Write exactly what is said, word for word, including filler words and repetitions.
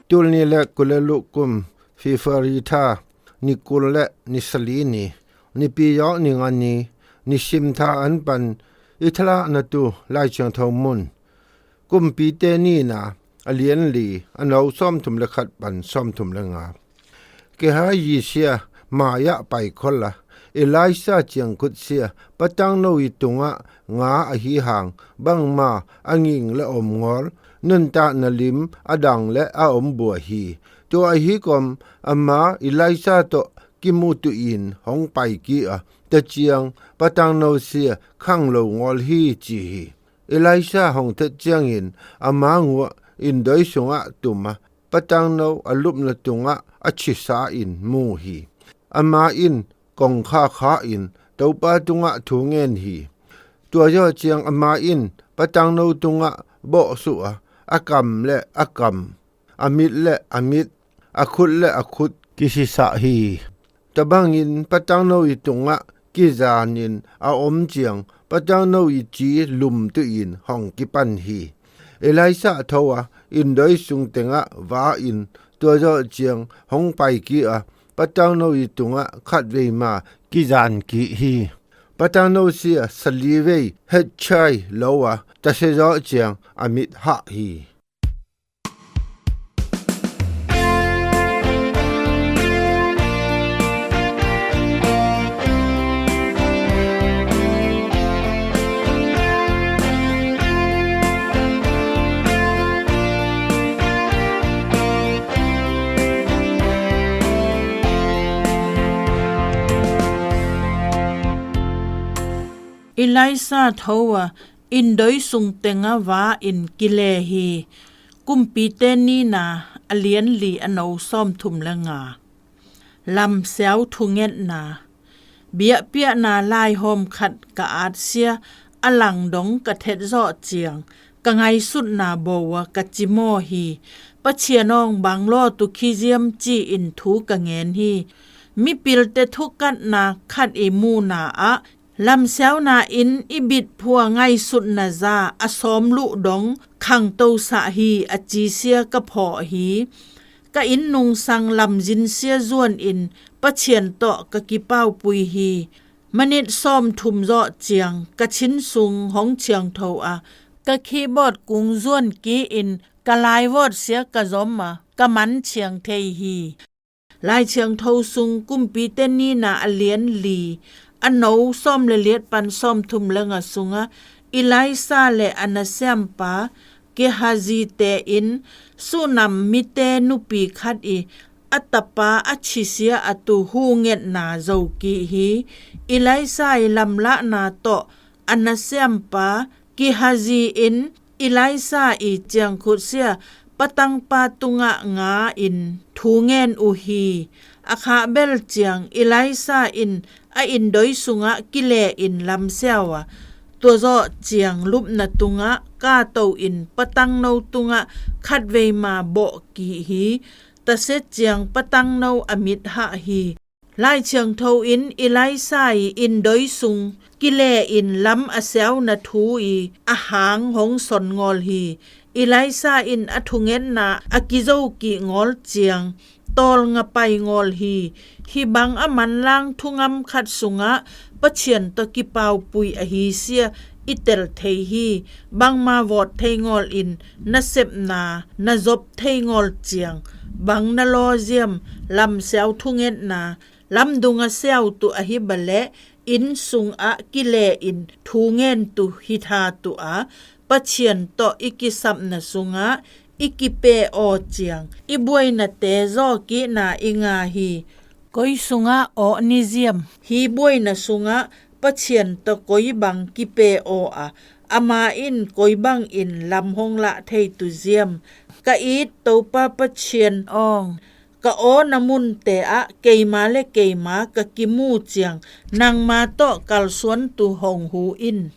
Tul nih le kul le luk kum February tha ni kul le ni sali ni, Nipi zawh ni nga ni, nisim tha an pan i thalahna tu Lai Thiangtho mun. Kumpite nihna a lian li, a no sawmthum le khat pan sawmthum le nga. Gehazi sia mai-ah paikhol a, Elisha ciangkhut sia, patangno i tungah nga ahi hang, bangmah a nging le om ngawl, nuntakna lim a dang le a om bua hi. Tua ahi kom ama Elisha tawh kimutuh in hong pai kik a, tua ciang patangno sia khanglo ngawl hi, ci hi. Elisha hong thet ciangin ama nguah inndoi sungah tum a, patangno a lupna tungah a chisa in mu hi. Ama in kongkha kha in Topa tungah thu ngen hi. Tua zawh ciang ama in patangno tungah bawhsuh a, a kam le a kam, a mit le a mit, a khut le a khut kisisah hi. Tua bangin patangno i tungah kizanin a om ciang patangno i ci lumtuh in hong kipan hi. Elisha tho a, inndoi sung tengah va in, tua zawh ciang hong pai kik a, patangno i tungah khatvei ma kizan kik hi. Patangno sia sali vei hetchai lo a, tasia zawh ciang a mit hah hi. Elisha tho a, inndoi sung tengah va in kile hi. Kumpite nihna a lian li, a no sawmthum le nga. Lamsiau thungetna. Biakpiakna laihawm khat ka at sia, a lang dong ka thet zawh ciang ka ngaihsutna bo a ka cimaw hi. Pathian awng, bang lawtu khiziam, ci-in thu ka ngen hi. Mipilte thukatna khat i muhna ah lamsiauna in i bitphua ngaihsutna za a sawmluh dong khangtosah hi, a ci sia ka phawh hi. Ka inn nungsang lamzin sia zuan in Pathian tawh ka kipaupui hi. Minit sawmthum zawh ciang ka chin sung hong thiangtho a, ka keyboard kung zuan kik in ka laivawt sia ka zom a, ka man thiang thei hi. Lai Thiangtho sung Kumpite nihna a lian li, a no sawm le liat pan sawmthum le nga sungah Elisha le a nasiampa Gehazi te in Suhnam mite nupi khat i a tapa a chisia a tu hu ngetna zo kik hi. Elisha i lamlahna tawh a nasiampa Gehazi in Elisha i ciangkhut sia patangpa tungah nga in thu ngen uh hi. A khah bel ciang Elisha in a inndoi sungah kile in lamsiau a, tua zawh ciang lupna tungah kato in patangno tungah khatvei ma bawh kik hi. Tasia ciang patangno a mit hah hi. Lai Thiangtho in Elisha i inndoi sung kile in lam a siauna thu i a hang hong son ngawl hi. Elisha in a thungetna a kizo kik ngawl ciang tawlnga pai ngawl hi. Hih bang a manlang thungam khat sungah Pathian tawh kipaupui ahi sia i tel thei hi. Bangma vawt thei ngawl in nasepna na zop thei ngawl ciang bang na lawziam, lamsiau thungetna, lamdung a siautu ahi baleh inn sungah kile in thu ngentu hi thatu a, Pathian tawh i kisapna sungah i kipeh aw ciang i buainate zawkihna i nga hi. Koi sungah awh ni ziam? Hih buaina sungah Pathian tawh koi bang kipeh aw a, ama in koi bangin lam hong lah theitu ziam? Ka it Topa Pathian awng, ka awna munte ah keima le keima ka kimu ciang nangma tawh kalsuantu hong hu in.